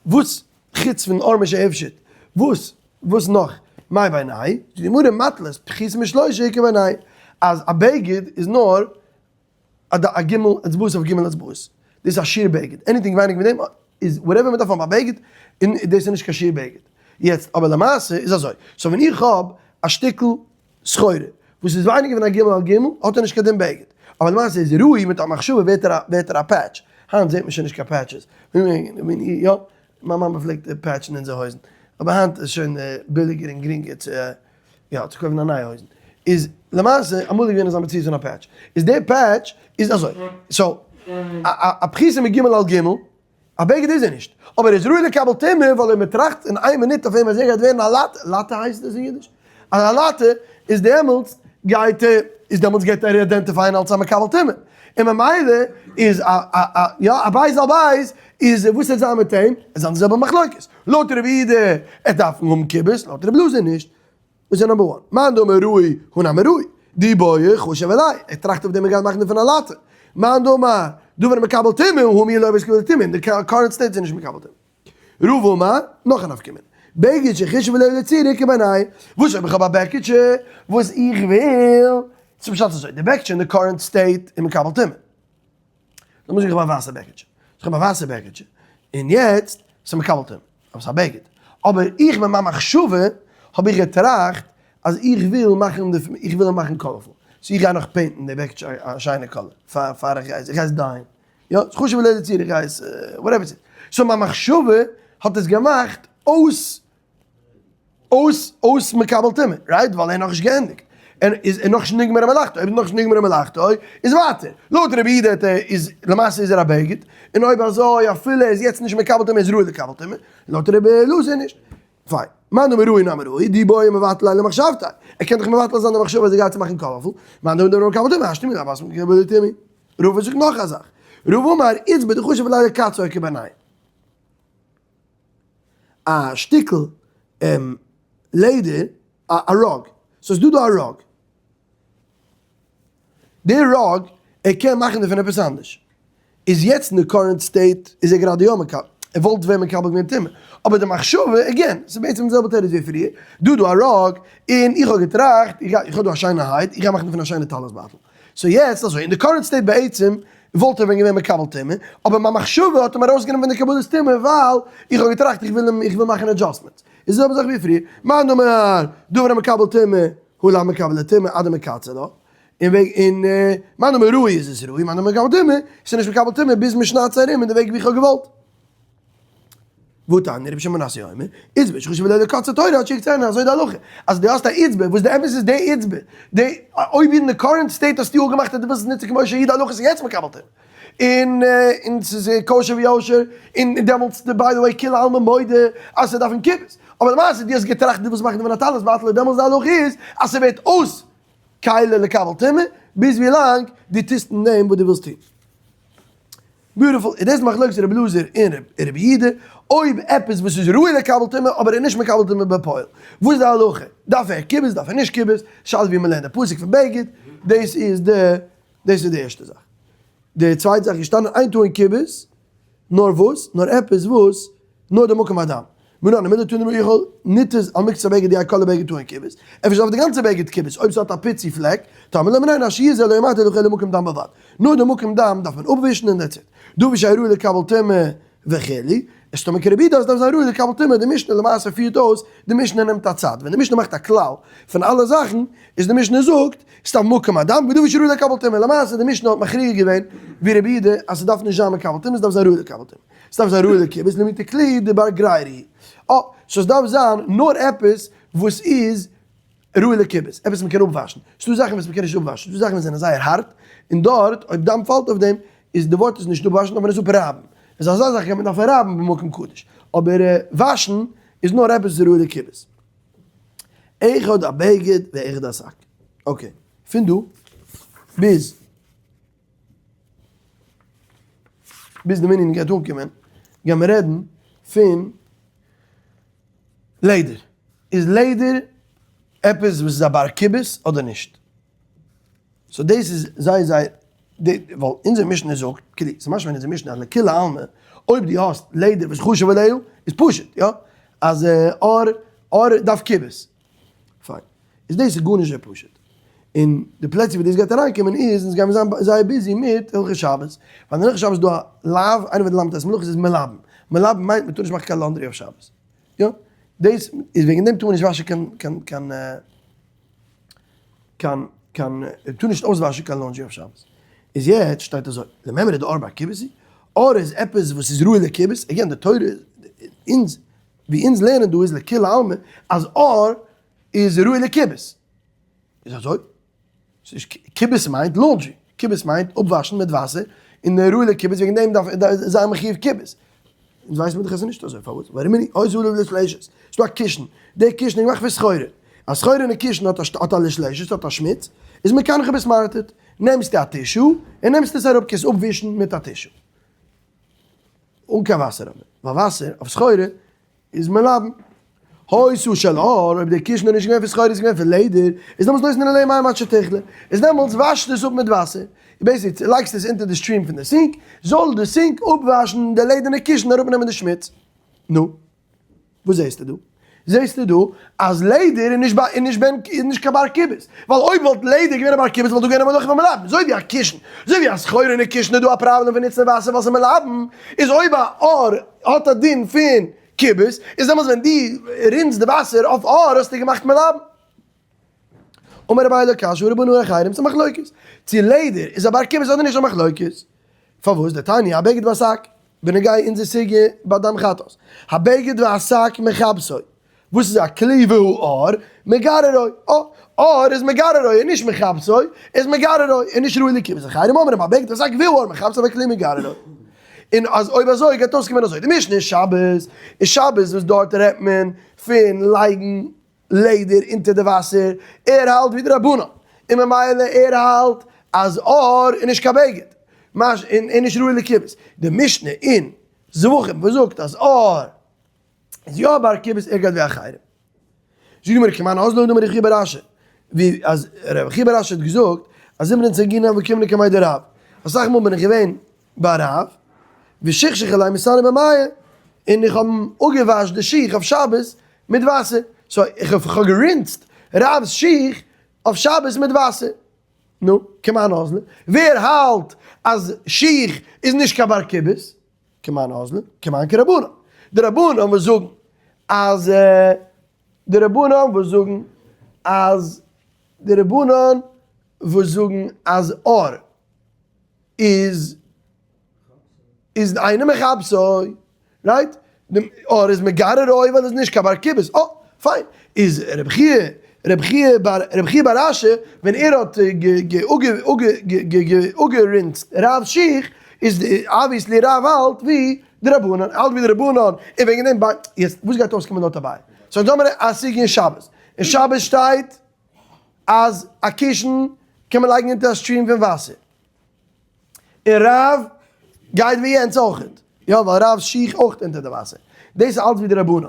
וואס חוץ פון עור משהפשיט וואס וואס נאך? מאי בינייהו? זאגט די גמרא מטלית פחותה משלושה איכא בינייהו אז א בגד איז נאר א ד א ג' אצבעות אויף ג' אצבעות דאס איז א שיעור בגד anything ווייניגער פון דעם איז whatever מען דארף האבן א בגד און דאס איז נישט קיין שיעור בגד יעצט אבער למעשה איז אזוי so ווען איך האב א שטיקל סחורה וואס איז ווייניגער פון א ג' על ג' האט ער נישט קיין דין בגד, אבער למעשה איז ראוי מיט א מחשבה ווערט ער א ווערט ער א patch, היינט זעט מען שוין נישט קיין patches, יא מיין מאמע פלעגט patch ן אונזער הויזן, אבער היינט איז שוין ביליגער און גרינגער צו יא צו קויפן א נייע הויזן, איז למעשה אמאל איז געווען אזא מציאות פון א patch, איז די patch איז אזוי, so א פחותה מג' על ג'. א בגד איז ער נישט, אבער ער איז ראוי לקבל טומאה, ווייל אויב מען טראכט אין איין מינוט אויף אים אז ער גייט ווערן א לאטע, לאטע הייסט עס אין אידיש? א לאטע, איז דעמאלטס גייט ער, איז דעמאלטס גייט ער identify ען אלס א מקבל טומאה, און ממילא איז א א א יא א בית על בית איז וואס וועט זיין מיט אים? עס זיין די זעלבע מחלוקת, לויט רבי יהודה ער דארף האבן כיבוס, לויט רבי אלעזר נישט. וואס איז number one? מאן דאמר ראוי הא נמי ראוי, דאי בעי חשיב עליה, ער טראכט אויף דעם ער גייט מאכן דערפון א לאטע. מאן דאמר דבר מקבל טומאה הא מיהא לא מקבל טומאה, אין די current state איז ער נישט מקבל טומאה. רבא אמר, נאך א נפקא מינה, בגד שחשב עליה לצורה כבינייהו, וואס אויב איך האב א בעקיטשע וואס איך וויל, ס'איז פשט אזוי, די בעקיטשע אין די current state איז מקבל טומאה. לאמיר זאגן איך האב א ווייסע בעקיטשע, איך האב א ווייסע בעקיטשע, און יעצט ס'איז מקבל טומאה, אבער ס'איז א בגד, אבער איך מיט מיין מחשבה האב איך געטראכט אז איך וויל מאכן די, איך וויל מאכן colorful, so איך גיי נאך paint ן די בעקיטשע א שיינע color, פאר פאר איך גיי עס, איך גיי עס dye ען, יא, ס'איז חשוב לזה צו איך גיי עס, whatever ס'איז, so מיין מחשבה האט עס געמאכט אויס אויס אויס מקבל טומאה, right? ווייל ער איז נאכנישט געענדיגט. ער איז נאכנישט נגמר מלאכתו, אויב איז נאכנישט נגמר מלאכתו, איז ווייטער. לויט רבי יהודה האט ער איז למעשה איז ער א בגד, און אויב אזוי אפילו ער איז יעצט נישט מקבל טומאה איז ראוי לקבל טומאה, לויט רבי אלעזר נישט. פיין. מאן דאמר ראוי נמי ראוי, דאי בעי מבטל ליה למחשבתיה. ער קען דאך מבטל זיין די מחשבה אז ער גייט צו מאכן colorful. מאן דאמר דבר מקבל טומאה, השתא מינה בת מקבל טומאה. רבא זאגט נאך א זאך. רבא אמר, עיצבא דחשיב עליה לקצצה כבינייהו. א שטיקל לעדער, א rug, so ס'איז דא דא א rug, די rug ער קען מאכן דערפון עפעס אנדערש, איז יעצט אין די current state איז ער גראדע יא מקבל, ער וואלט ווען מקבל געווען טומאה, אבער די מחשבה, again, ס'איז בעצם די זעלבע תירוץ ווי פריער, דא דא א rug, און איך האב געטראכט, איך האב דא א שיינע hide, איך גיי מאכן דערפון א שיינע טלית בייטל. so יעצט אזוי, אין די current state בעצם וואלט ער ווען געווען מקבל טומאה, אבער מיין מחשבה האט אים ארויסגענומען פון די קבלת טומאה ווייל איך האב געטראכט איך וויל אים איך וויל מאכן adjustments. איז די זעלבע זאך ווי פריער, מאן דאמר דבר המקבל טומאה הוא לאו מקבל טומאה עד דמקצץ לה, און וועג און מאן דאמר ראוי איז עס ראוי, מאן דאמר מקבל טומאה איז ער נישט מקבל טומאה ביז מ'שניידט עס ארום אין די וועג ווי איך האב געוואלט. והתניא רבי שמעון בן מתיא אומר, עיצבא שחשב עליה לקצצה טהורה עד שיקצצנה, אזוי די הלכה, אז דו האסט א עיצבא, וואס די אמת איז די עיצבא, די, אויב אין די current state האסטו אפגעמאכט אז דו ווילסט עס נוצן כמו שהיא די הלכה איז יעצט מקבל טומאה, און און ס'איז כשר ויושר, און דעמאלטס די by the way כולי עלמא מודה אז ס'דארף אין כיבוס, אבער למעשה דו האסט געטראכט דו ווילסט מאכן דערפון א טלית בייטל דעמאלטס די הלכה איז אז ס'ווערט אויס כלי לקבל טומאה, ביז ווילאנג דו טוסט אין דעם וואס דו ווילסט טון. beautiful, איז דאס מחלוקת רבי אלעזר און רבי יהודה, אויב עפעס וואס איז ראוי לקבל טומאה אבער איז נישט מקבל טומאה בפועל, וואס איז די הלכה? דארף ער כיבוס דארף ער נישט כיבוס, שאלה ווי מען לערנט די פסוק פון בגד, דאס איז די דאס איז די ערשטע זאך. די צווייטע זאך איז געשטאנען אין טעון כיבוס, נאר וואס? נאר עפעס וואס נאר די מקום הדם. מנא הני מילי תנא יכול ניתז על מקצת הבגד יהא כל הבגד טעון כיבוס, אפשר דארף די גאנצע בגד כיבוס אויב ס'האט א פיצי פלעק, תלמוד לומר מנין אשר יזה לא ימעט אלא חלק מקום דם בלבד, נאר די מקום דם דארף מען אפווישן און that's it. דבר שהיה ראוי לקבל טומאה וכו', איז סתמא כרבי יהודה אז דארף זיין ראוי לקבל טומאה, די משנה למעשה פירט אויס, די משנה נעמט א צד, ווען די משנה מאכט א כלל פון אלע זאכן, איז די משנה זאגט, סתם מקום הדם ודבר שראוי לקבל טומאה, למעשה די משנה האט מכריע געווען ווי רבי יהודה אז ס'דארף נישט זיין מקבל טומאה, ס'דארף זיין ראוי לקבל טומאה. ס'דארף זיין ראוי לכיבוס למעוטי כלי דבר גרירה. אה, so ס'דארף זיין נאר עפעס וואס איז ראוי לכיבוס, עפעס מ'קען אפוואשן. ס'דא זאכן וואס מ'קען נישט אפוואשן, ס'דא זאכן וואס זענען זייער הארט, און דארט אויב דם פאלט אויף דעם, איז די ווארט איז נישט אפוואשן דארף מען עס אפרייבן. איז אזא זאך קען מען דארפן רייבן במקום קדוש. אבער וואשן איז נאר עפעס וואס איז ראוי לכיבוס. אחד הבגד ואחד השק. okay, פון דא ביז. ביז די מנין גייט אנקומען גייען מיר רעדן פון לעדער, איז לעדער עפעס וואס איז א בר כיבוס אדער נישט? so דאס איז זייער זייער די ווייל אונזער משנה זאגט כאילו ס'איז משמע אין אונזער משנה אז לכולי עלמא אויב דו האסט לעדער וואס חשוב עליו איז פשוט יא אז עור עור דארף כיבוס פיין. איז דאס איז גארנישט אזוי פשוט. און די פלעצער ווי דאס גייט אריינקומען איז, אונז גיימיר זיין זייער busy מיט הלכות שבת. ווייל אין הלכות שבת איז דא א לאו, איינער פון די ל"ט מלאכות איז מלבן. מלבן מיינט מען טאר נישט מאכן קיין laundry אויף שבת. יא. דאס איז וועגן דעם טאר מען נישט וואשן קיין קיין קיין קיין קיין מען טאר נישט אויסוואשן קיין laundry אויף שבת. איז יעצט שטייט אזוי, למימרא דעור בר כיבוס הוא, עור איז עפעס וואס איז ראוי לכיבוס, again די תורה אונז ווי אונז לערנען דא איז לכולי עלמא אז עור איז ראוי לכיבוס. איז אזוי? כיבוס מיינט laundry, כיבוס מיינט אפוואשן מיט וואסער, און ראוי לכיבוס וועגן דעם דארף זיין מחיוב כיבוס. אונז ווייסן מיר דאך אז ס'איז נישט אזוי, פארוואס? ווייל רימני אוי זאל לשלשת, ס'איז דא א קישן, די קישן איז געמאכט פון סחורה, א סחורה'נע קישן האט א האט א לשלשת, האט א שמוץ, איז מקנחה בסמרטוט, נעמסטו א tissue און נעמסט עס אראפ, קענסט אפווישן מיט א tissue. אן קיין וואסער אבער, ווייל וואסער אויף סחורה איז מלבן. היתה של עור, אויב די קישן איז נישט געווען פון סחורה איז געווען פון לעדער, איז דעמאלטס נותנין עליה מים עד שתכלה, איז דעמאלטס וואשט עס אפ מיט וואסער, basically לייגסט עס אונטער די stream פון די sink, זאל די sink אפוואשן די לעדערנע קישן אראפ נעמען די שמוץ. נו. וואס זעסטו דא? זעסטו דא אז לעדער איז נישט איז נישט בן איז נישט קיין בר כיבוס, ווייל אויב וואלט לעדער געווען א בר כיבוס וואלט דא געווען א מלאכה פון מלבן, אזוי ווי א קישן, אזוי ווי א סחורה'נע קישן איז דא א פראבלעם פון נוצן וואסער ווייל ס'איז מלבן, איז אויב א עור האט א דין פון כיבוס, איז דעמאלטס ווען דו רינסט די וואסער אויף עור האסטו געמאכט מלבן. אמר אביי לא קשיא הא רבנן הא אחרים, ס'איז א מחלוקת צו לעדער איז א בר כיבוס אדער נישט א מחלוקת. פארוואס? דתניא הבגד והשק, בנוגע אונזער סוגיא ביי דם חטאת, הבגד והשק מכבסו, וואס איז א כלי והוא עור, מגררו, אה, עור איז מגררו און נישט מכבסו, איז מגררו און נישט ראוי לכיבוס, אחרים אומרים הבגד והשק והוא עור מכבסו והכלי מגררו. און אז אויב אזוי גייט אויסקומען אזוי, די משנה אין שבת, אין שבת וואס דארט רעדט מען פון לייגן לעדער אונטער די וואסער, ער האלט ווי די רבנן, און ממילא ער האלט אז עור איז נישט קיין בגד, מש און און נישט ראוי לכיבוס. די משנה אין זבחים וואס זאגט אז עור איז יא א בר כיבוס ער גייט ווי אחרים. זאגט די גמרא כמאן אזלא דאמר רב חייא בר אשי, ווי אז רב חייא בר אשי האט געזאגט אז זימנין סנגינן וקמינן קמיה דרב, אסאך מאל בין איך געווען ביי רב, ושכשך עלי מסנא במיא, און איך האב אים אפגעוואשט די שיך אויף שבת מיט וואסער, so איך האב גערינסט רב'ס שיך אויף שבת מיט וואסער. נו, כמאן אזלא, ווער האלט אז שיך איז נישט קיין בר כיבוס? כמאן אזלא, כמאן כרבנן. די רבנן וואס זאגן אז די רבנן וואס זאגן אז די רבנן וואס זאגן אז עור איז איז אינו מכבסו, right? די עור איז מגררו ווייל איז נישט קיין בר כיבוס, אה, פיין. איז רבי חייא, רבי חייא בר, רבי חייא בר אשי, ווען ער האט אפגערינסט רב'ס שיך, איז obviously רב האלט ווי די רבנן, האלט ווי די רבנן, און וועגן דעם ביי, יעצט וואס גייט אויסקומען לויט אביי? so אונז האמיר א סוגיא אין שבת, אין שבת שטייט אז א קישן קען מען לייגן אונטער א stream פון וואסער. און רב גייט ווי יענץ אויכעט, יא ווייל רב'ס שיך אויכט אונטער די וואסער, דאס איז אלץ ווי די רבנן,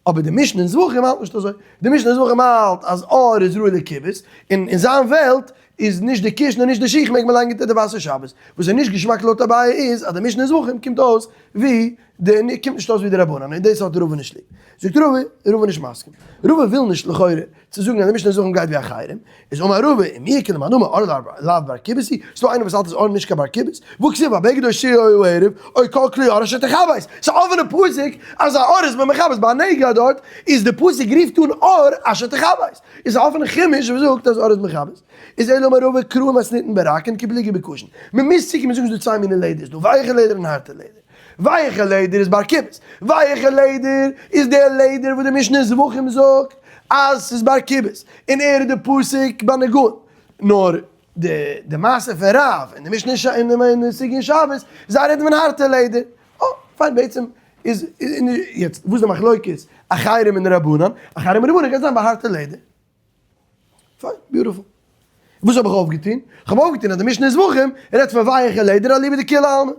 אבער די משנה אין זבחים האלט נישט אזוי, די משנה אין זבחים האלט אז עור איז ראוי לכיבוס, און אין זיין וועלט איז נישט די קישן און נישט די שיך מעג מען לייגן אונטער די וואסער שבת, וואס איז נישט געשמאק לויט אביי איז אז די משנה אין זבחים קומט אויס ווי די קומט נישט אויס ווי די רבנן און דאס האט רבא נישט ליב, זאגט רבא, רבא נישט מסכים, רבא וויל נישט לכאורה צו זאגן אז די משנה אין זבחים גייט ווי אחרים, איז אמר רבא, ומי איכא למאן דאמר עור לאו בר כיבוס הוא, ס'דא איינער וואס האלט אז עור נישט קיין בר כיבוס, והכתיב הבגד או שעיר או הערב, או כל כלי עור אשר תכבס, ס'איז א אפענע פסוק אז א עור איז מען מכבס, ביי א נגע דארט איז די פסוק רופט אן עור אשר תכבס, איז א אפענע חומש וואס זאגט אז עור איז מכבס, איז אלא אמר רבא קרא מתניתין ברכין כפליגי בקשין, מ'מוז צוקומען זאגן ס'דא צוויי מיני לעדער, ס'דא ווייעכע לעדער און הארטע לעדער. ווייעכע לעדער איז בר כיבוס. ווייעכע לעדער איז דער לעדער וואס די משנה אין זבחים זאגט אז ס'איז בר כיבוס, און ער איז די פוסק ביי נגעים. נאר די די מעשה פון רב און די משנה אין אין די סוגיא אין שבת, זיי רעדן פון הארטע לעדער. אה, פיין בעצם איז יעצט וואס איז די מחלוקת אחרים און רבנן? אחרים און רבנן קען זיין ביי הארטע לעדער. פיין, beautiful. וואס האב איך אויפגעטון? איך האב אויפגעטון אז די משנה אין זבחים רעדט פון ווייעכע לעדער אליבא דכולי עלמא.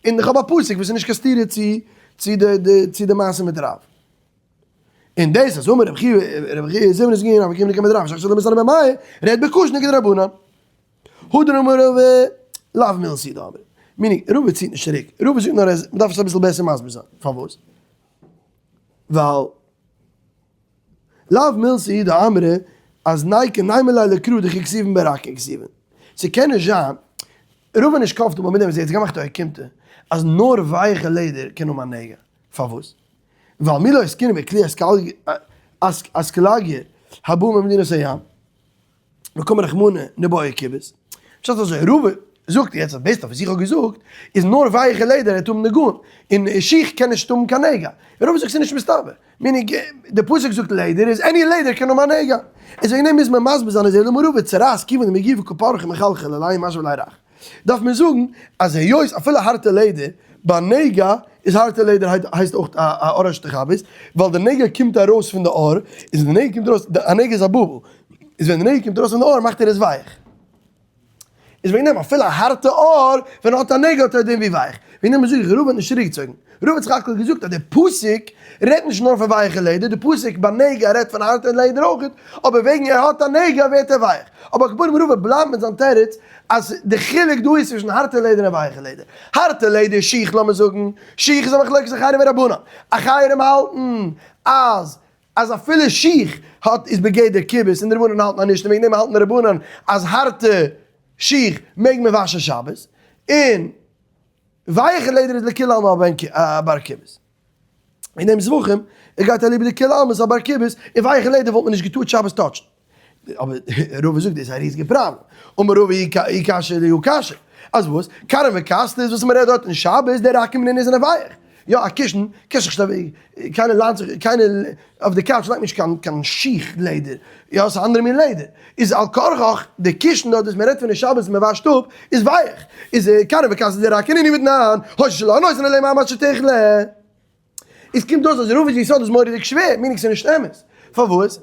און איך האב א פסוק וואס איז נישט קיין סתירה צו צו די די צו די מעשה מיט רב. און דאס אז אמר רבי חייא רבי חייא זימנא זקנים רבי קימנא קמיה דרב שכשלא מסנא במאי רעדט בקושיא נגד רבנן. הדר אמר רבא לאו מילתא היא דאמרי. meaning, רבא ציט נישט צוריק. רבא זאגט נאר אז מ'דארף עס אביסל בעסער מסביר זיין. פארוואס? ווייל. לאו מילתא היא דאמרי אז נייקא נימא ליה לקרא דכי כתיבן ברכין כתיבן. ס'קען נישט זיין, רבא איז נישט comfortable מיט דעם וואס ער האט געמאכט א אוקימתא אז נאר ווייעכע לעדער קען האבן א נגע. פארוואס? ווייל מי לא עסקינן בכלי אסקלגיה הבא ממדינת הים. וקאמר רחמנא ניבעי כיבוס. פשט אזוי, רבא זאגט יעצט אז based אויף וואס איך האב געזאגט איז נאר ווייעכע לעדער העט האבן נגעים, און שיך קען נישט האבן קיין נגע. רבא זאגט ס'איז נישט מסתבר. meaning די פסוק זאגט לעדער איז any לעדער קען האבן א נגע. איז וועגן דעם מוז מען מסביר זיין אז אלא אמר רבא צרעת כיוון דמגופא קא פרכא ומחלחלא עלייהו משוי ליה רך. דארף מען זאגן אז היות אפילו הארטע לעדער ביי נגע איז. איז הארטע לעדער הייסט אויך א עור אשר תכבס, ווייל די נגע קומט ארויס פון די עור, איז ווען די נגע קומט ארויס, א נגע איז א bubble, איז ווען די נגע קומט ארויס פון די עור מאכט ער עס ווייך. איז וועגן דעם אפילו א הארטע עור, ווען ער האט א נגע האט ער א דין ווי ווייך. וועגן דעם זאג איך רבא האט נישט צוריקגעצויגן. רבא האט סך הכל געזאגט אז דער פסוק רעדט נישט נאר פון ווייכע לעדער, דער פסוק ביי נגע רעדט פון הארטע לעדער אויך, אבער וועגן ער האט א נגע ווערט ער ווייך. אבער על כל פנים רבא בלייבט מיט זיין תירוץ אז די חילוק דא איז צווישן הארטע לעדער און ווייכע לעדער. הארטע לעדער, שיך לאמיר זאגן, שיך איז א מחלוקת אחרים ורבנן. אחרים האלטן אז אז אפילו שיך האט איז בגדר כיבוס און די רבנן האלטן אז נישט און וועגן דעם האלטן די רבנן אז הארטע שיך מעג מען וואשן שבת און ווייעכע לעדער איז לכולי עלמא א בר כיבוס. אין דעם זבחים ער גייט אליבא דכולי עלמא איז א בר כיבוס און ווייעכע לעדער וואלט מען נישט געטארט שבת touch ן. אבער רבא זאגט דאס איז א ריזיגע פראבלעם. אמר רבא אי קשיא לי הא קשיא. אז וואס? כרים וכסתות וואס מען רעדט דארט אין שבת דרכים נינהו זענען ווייעך. יא א קישן קענסט זיך נישט קיינער ליינט זיך קיינער אויף די couch לייגט נישט קיין קיין שיך לעדער יא ס'איז אנדערע מין לעדער איז על כרחך די קישן דארט וואס מען רעדט פון אין שבת מען וואשט אפ איז ווייעך איז כרים וכסתות דרכין נינהו ותנן היתה של עור נותנין עליה מים עד שתכלה. איז קומט אויס אז רבא'ס יסוד איז מורא'דיג שווער, meaning ס'איז נישט אמת. פארוואס?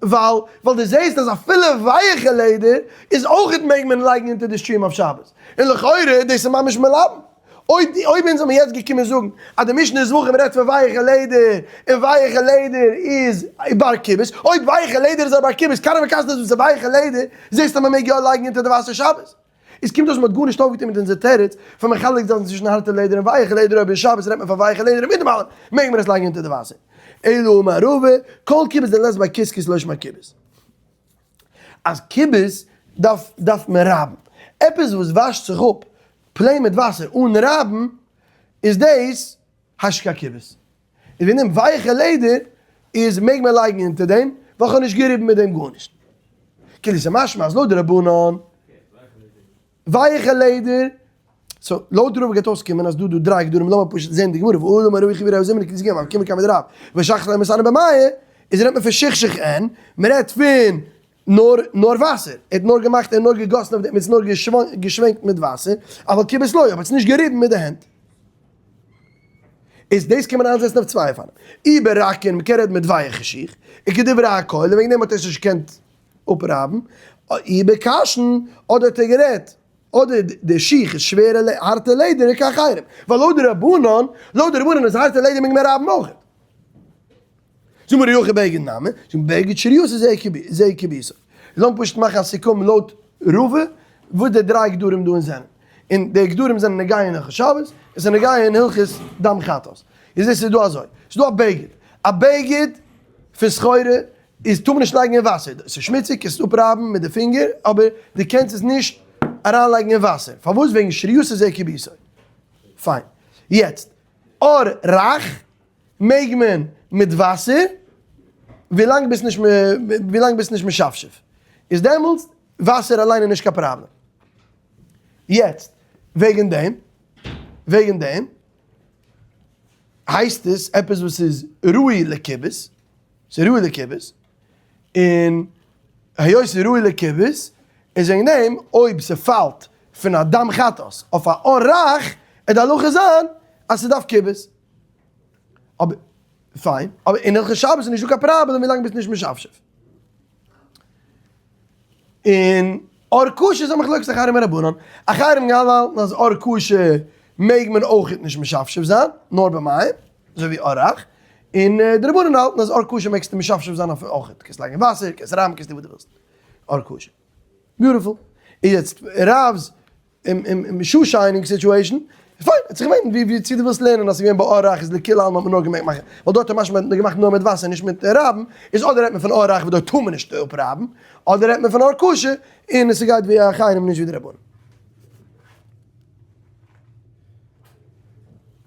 ווייל ווייל דו זעהסט אז אפילו ווייעכע לעדער איז אויכעט מעג מען לייגן אונטער די stream אויף שבת. און לכאורה דאס איז ממש מלבן. אויב אויב אונז זעמיר יעצט געקומען זאגן אז די משנה זבחים רעדט פון ווייעכע לעדער און ווייעכע לעדער איז בר כיבוס, אויב ווייעכע לעדער איז א בר כיבוס, כרים וכסתות וואס איז ווייעכע לעדער, זעהסט אז מ'מעג יא לייגן אונטער די וואסער שבת. עס קומט אויס מען האט גארנישט אויפגעטון מיט אונזער תירוץ פון מחלק זיין צווישן הארטע לעדער און ווייעכע לעדער אויב אין שבת רעדט מען פון ווייעכע לעדער און מיט דעם אלעם מעג מען עס לייגן אונטער די וואסער. אלא אמר רבא, כל כיבוס דלית ביה כסכוס לא שמיה כיבוס. אז כיבוס דארף דארף מען רייבן. עפעס וואס וואשט זיך אפ plain מיט וואסער אן רייבן איז דאס השקה כיבוס. און וועגן דעם ווייעכע לעדער איז מעג מען לייגן אונטער דעם, ווייל כ'האב נישט געריבן מיט דעם גארנישט. כאילו ס'איז משמע אז לויט די רבנן ווייעכע לעדער, so לויט רבא גייט אויסקומען אז דא דא דריי גדרים, לאמיר פשוט זען די גמרא, והא אמר רבי חייא ורבי זימנא כדאיתא גמ' קומען קיין מדרב, ושכח להם מסנן במיא, איז רעדט מען פון שכשוך אין, מ'רעדט פון נאר נאר וואסער, ער האט נאר געמאכט ער האט נאר געגאסן אויף דעם, ער האט נאר געשווענקט מיט וואסער, אבל כיבס לא, אבער ער האט עס נישט געריבן מיט די הענט. איז דאס קען מען איינזעצן אויף צוויי אופנים. אי ברכין, מ'קען רעדן מיט ווייעכע שיך, און כדברי הכל, און וועגן דעם האט ער עס נישט געקענט אפרייבן. אי בקשין, אדער האט ער גערעדט, אדער די שיך איז שווערע הארטע לעדער און כאחרים. ווייל לויט די רבנן, לויט די רבנן איז הארטע לעדער מעג מען רייבן אויך. זאג מיר ר' יוחי בגד נמי, זאג בגד שריותו זה כיבוסו. לאמיר פשוט מאכן א סיכום לויט רבא וואס די דריי גדרים דא אין זענען. און די גדרים זענען נוגע אין הלכות שבת, און ס'איז נוגע אין הלכות דם חטאת. איז עס איז דא אזוי, ס'איז דא א בגד, א בגד פון סחורה איז טאר מען נישט לייגן אין וואסער, ס'איז שמוציג קענסט עס אפרייבן מיט די פינגער אבער דו קענסט עס נישט אריינלייגן אין וואסער, פארוואס? וועגן שריותו זה כיבוסו. פיין. יעצט, עור רך מעג מען מיט וואסער ווילאנג ביסט נישט ווילאנג ביסט נישט משפשף איז דעמאלטס וואסער אליין איז נישט קיין פראבלעם. יעצט וועגן דעם וועגן דעם הייסט עס עפעס וואס איז ראוי לכיבוס, ס'איז ראוי לכיבוס, און היות ס'איז ראוי לכיבוס איז וועגן דעם אויב ס'פאלט פון א דם חטאת אויף א עור רך וועט די הלכה זיין אז ס'דארף כיבוס. אבער פיין, אבער אין הלכות שבת איז נישטא קיין פראבלעם ווילאנג ביסט נישט משפשף. און עור קשה איז א מחלוקת אחרים ורבנן, אחרים גייען האלטן אז עור קשה מעג מען אויכעט נישט משפשף זיין, נאר במים, אזוי ווי עור רך, און די רבנן האלטן אז עור קשה מעגסטו משפשף זיין אויף אויכעט, קענסט לייגן אין וואסער, קענסט רייבן, קענסט טון וואס דו ווילסט, עור קשה. Beautiful. איז יעצט רב'ס shoe shining situation, פיין, האט זיך געווענדט ווי ווי צו דו ווילסט לערנען אז ס'איז געווען ביי עור רך איז לכולי עלמא האט מען נאר געמעגט מאכן, ווייל דארט האט משמע מען געמאכט נאר מיט וואסער נישט מיט רייבן, איז אדער רעדט מען פון עור רך וואס דארט טאר מען נישט אפרייבן, אדער רעדט מען פון עור קשה און ס'גייט ווי אחרים נישט ווי די רבנן.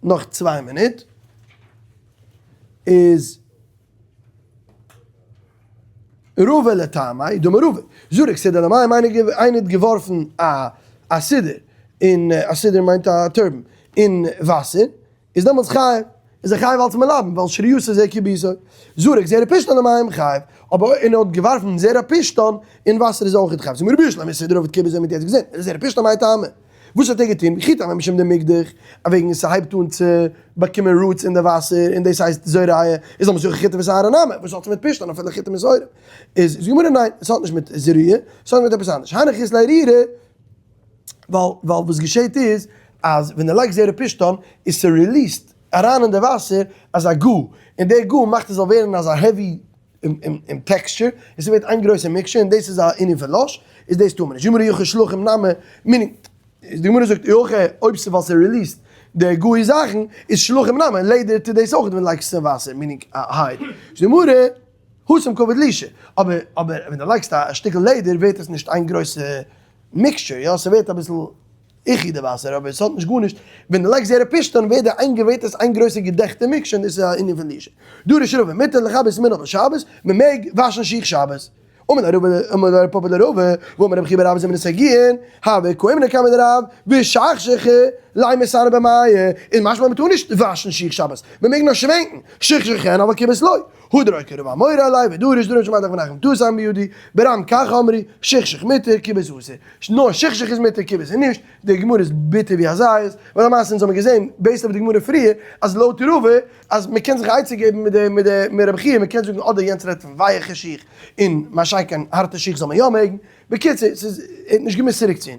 נאך צוויי מינוט איז. רבא לטעמיה, דאמר רבא, זרק סודר למים, איינער האט געווארפן א א סודר, אין א סודר מיינט א turban, אין וואסער, איז דעמאלטס חייב, איז ער חייב אלס מלבן, ווייל שריותו זה כיבוסו. זרק זרע פשתן למים חייב, אבער אויב איינער האט געווארפן זרע פשתן אין וואסער איז ער אויכעט חייב. זאגט מיר רבי ישמעאל, מסודר עבד כיבוסו האט מען יעצט געזען, זרע פשתן מאי טעמא? וואס האט ער געטון? וכי תימא משום דמקדח, וועגן ס'הייבט אן צו באקומען roots אין די וואסער און דאס הייסט זורע, איז זאל מען זאגן חיטה ושערה נמי, וואס האט עס מיט פשתן אפילו חיטה מיט שעורה? איז די גמרא ניין, עס האט נישט מיט זריעה, עס האט מיט עפעס אנדערש, הנך אית ליה רירא, ווייל ווייל וואס געשעט איז אז ווען די לייגסט זרע פשתן איז ס' released אריין אין די וואסער אזא גו, און די גו מאכט עס זאל ווערן אזא heavy texture, און ס'ווערט איין גרויסע mixture און דאס איז א ענין פון לש, איז דאס טאר מען נישט. גמרא אי הכי שלחים נמי, meaning, די גמרא זאגט אי הכי אויב ס'איז ווייל ס' released די gooey זאכן, איז שלחים נמי, לעדער טוט דאס אויך ווען לייגסט עס אין וואסער, meaning א hide. זאגט די גמרא, התם קעביד לישא, אבער אבער ווען די לייגסט א שטיקל לעדער ווערט עס נישט איין גרויסע mixture, יא ס'ווערט אביסל איכי די וואסער אבער ס'האט נישט גארנישט, ווען די לייגסט זרע פשתן ווערט די איין ווערט עס איין גרויסע געדעכטע mixture און דאס איז א ענין פון לישה. דרש רבא מותר לכבס מנעל בשבת, מ'מעג וואשן שיך שבת. אמר ליה רבא אמר ליה פפא לרבא, ואמר רבי חייא בר אבא זימנא סגיאין, הוה קאימנא קמיה דרב, ושכשכי ליה מסאנא במיא, איז משמע מ'טאר נישט וואשן שיך שבת, מ'מעג נאר שווענקן, שכשוך אין אבל כיבוס לא. הדר כרבא אמורה עלי ודרש דרש שמע דך ונחם תשם בידי, ברם כך אמרי, שכשוך מותר, כיבוס אסור. נאר שכשוך איז מותר, כיבוס איז נישט, די גמרא איז ביטער ווי א זית, ווייל למעשה אונז האבן געזען, based אויף די גמרא פריער, אז לויט רבא, אז מען קען זיך א עצה געבן מיט די מיט די מיט רבי חייא, מען קען זאגן אדער יענץ רעדט פון ווייעכע שיך, און מה שאין כן הארטע שיך זאל מען יא מעגן, בקיצור, ס'איז, ער האט נישט געמוזט צוריקציען.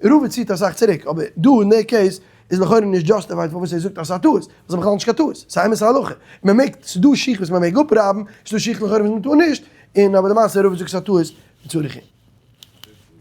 רבא ציט אסאך צוריק, אבער דא אין די case איז לכאורה נישט justified פארוואס ער זאגט אז ס'איז א טעות, ווייל ס'איז בכלל נישט קיין טעות, ס'איז א אמת'ע הלכה, מען מעג, ס'איז דא שיך וואס מען מעג אפרייבן, ס'איז דא שיך לכאורה וואס מען טאר נישט, און אבער למעשה רבא זאגט ס'איז א טעות, וצריך עיון.